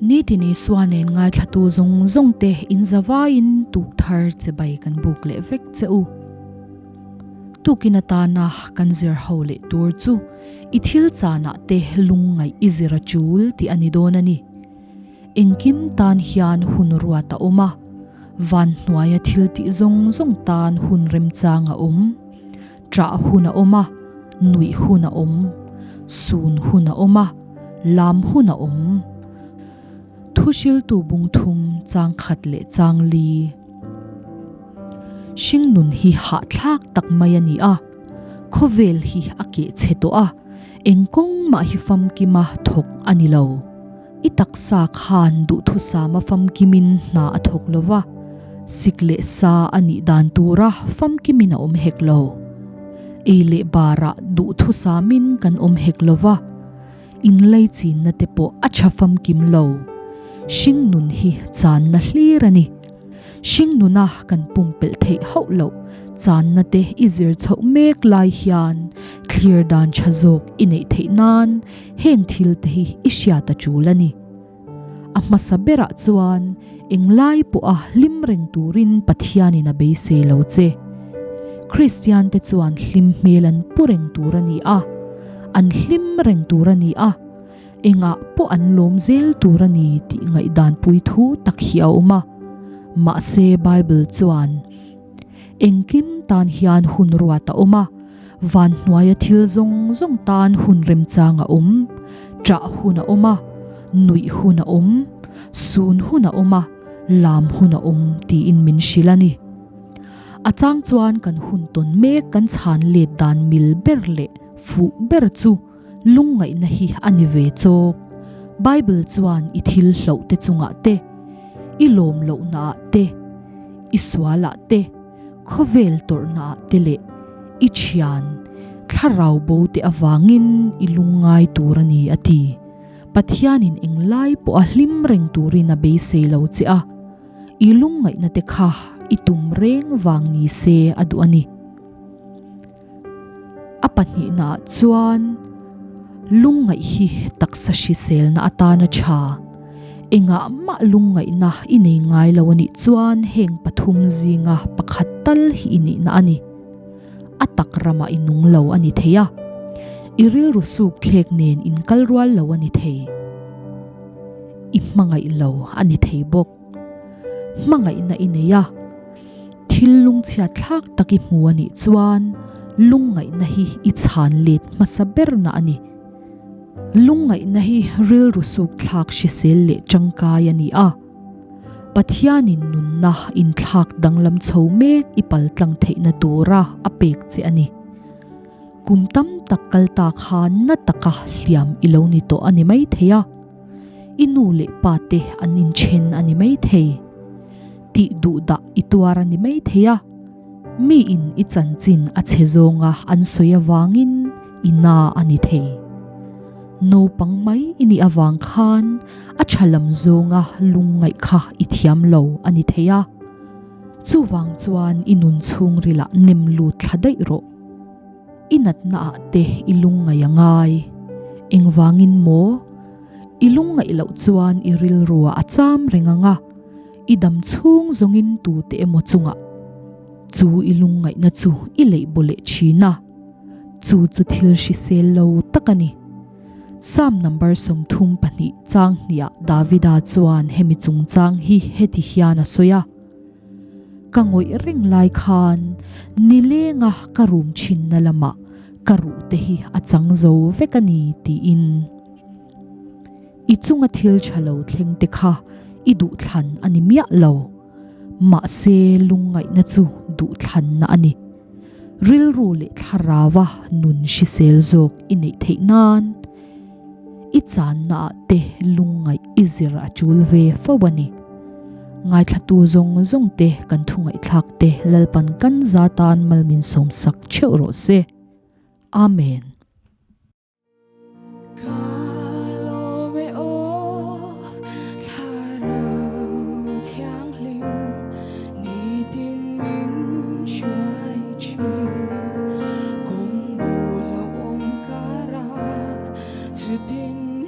Nitin Isua nen ngaithlatu zawng zawng te in zavaiin tuk thar che bai kan buk leh vek che u. Tukin atana kan zir ho leh tur chu i thil chanah te lungngaih i zir a tul tih a ni dawn a ni. Engkim tan hian hun ruat a awm a, van hnuaia thil tih zawng zawng tan hun remchang a awm. Ṭah hun a awm a, nuih hun a awm, sun hun a awm a, lam hun a awm. Thuhriltu bung thum chang khat leh chang li. Hringnun hi hahthlak tak mai a ni a, khawvel hi a keh chhe tawh a, eng kawng mah hi famkima thawk a ni lo. I taksa khan duhthusama famkimin hna a thawk lo va, sik leh sa a nih dan tura famkimin a awm hek lo. Ei leh barah duhthusamin kan awm hek lo va, inlaichinna te pawh a tha famkim lo. Hringnun hi channa hlir a ni. Hringnuna kan pumpelh theih hauh loh channa te i zir chhoh mek lai hian thlir dan tha zawk i neih theih nan heng thil te hi i hriat a tul a ni. A hmasa berah chuan englai pawha hlim reng turin Pathianin a beisei lo che. Kristian te chuan hlim hmel an pu reng tur a ni a, an hlim reng tur a ni a. Engah pawh an lawm zel tur a ni tih ngaihdanpui thu tak hi a awm a. Mahse Bible chuan, Engkim tan hian hun ruat a awm a, van hnuaia thil zawng zawng tan hun remchang a awm, ṭah hun a awm a, nuih hun a awm, sun hun a awm a, lam hun a awm tiin min hrilh a ni. A chang chuan kan hun tawn mek kan chhan let dan mil ber leh fuh ber chu, Lungngaihna hi a ni ve chawk. Bible chuan i thil hloh te chungah te, i lawm lohnaah te, i sualah te, khawvel tawrhnaah te leh i thian thlarau bo te avangin i lungngai tur a ni a ti. Pathianin englai pawha hlim reng turin a beisei lo che a, i lungngaihna te kha i tum reng vang ni se a duh a ni. A pahnihnaah chuan lungngaih hi taksa hriselna atana tha. Engah mah lungngaihna i nei ngai lo a nih chuan heng pathum zinga pakhat tal hi i nihna a ni. A tak ramah i nung lo a ni thei a, i rilru suk thlek nen in kal rual lo a ni thei. I hmangaih lo a ni thei bawk. Hmangaihna i nei a. Thil lungchhiat thlak tak i hmu a nih chuan lungngaihna hi i chhan let hmasa berna a ni. Lungngaihna hi rilru suk thlak hrisel leh tangkai a ni a. Pathianin nunna inthlak danglam chho mek i paltlang theihna tura a pek che a ni. Kum tam tak kal ta khan na taka hliam i lo ni tawh a ni maithei a. I nu leh pa te an inthen a ni maithei. Tih duh dah i tuar a ni mai thei a, mi in i chanchin a chhe zawnga an sawi avangin i na a ni thei. Naupang mai i nih avang khan a tha lam zawnga lungngaih kha i thiam lo a ni thei a, chuvang chuan i nun chhungrilah nem lut thla daih rawh. I natna ah te i lungngaih a ngai. Engvangin maw? I lungngaih loh chuan i rilruah a cham reng ang a. I dam chhung zawngin tute emaw chungah chu i lungngaihna chu i leih baw leh thin a, chu chu thil hrisel lo tak a ni. Psalm number 32 chang hniah Davida chuan hemi chungchang hi heti hian a sawi a, Ka ngawih reng lai khan nilenga ka rum thinna lamah ka ruhte hi a chang zo vek a ni tiin. I chunga thil tha lo thleng te kha i duhthlan a ni miah lo. Mahse lungngaihna chu duhthlanna a ni. Rilru leh thlaraua nun hrisel zawk i neih theih nan i channa ah te lungngaih i zir a tul ve fo a ni. Ngaithlatu zawng zawng te kan thungaihthlak te Lalpan kan za tan malmin sawmsak theuh rawh se. Amen. Chutin